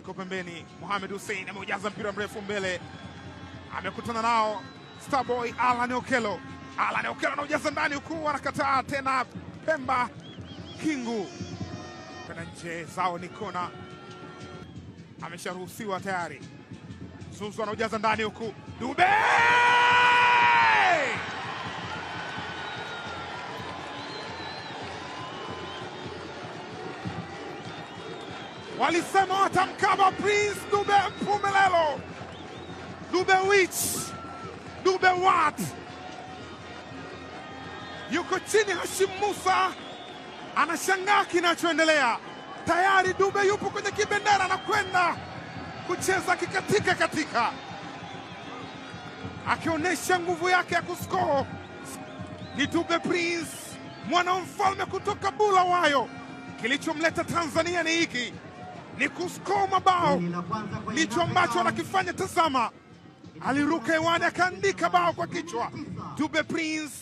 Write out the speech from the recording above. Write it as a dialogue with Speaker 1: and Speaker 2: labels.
Speaker 1: Iko pembeni, Mohamed Hussein ameujaza mpira mrefu mbele, amekutana nao Starboy Alan Okello. Alan Okello anaujaza ndani huku anakataa tena Pemba Kingu. Kwenda nje, zao ni kona, amesharuhusiwa tayari. Zuzu anaujaza ndani huku Dube! Walisema watamkaba Prince Dube Mpumelelo. Dube which? Dube what? Yuko chini Hashim Musa anashangaa kinachoendelea. Tayari Dube yupo kwenye kibendera na kwenda kucheza kikatika katika, akionyesha nguvu yake ya kuscore. Ni Dube Prince, mwana mfalme kutoka Bulawayo. Kilichomleta Tanzania ni hiki, ni kuscore mabao, ndicho ambacho anakifanya. Tazama, aliruka hewani akaandika bao kwa kichwa. Dube Prince.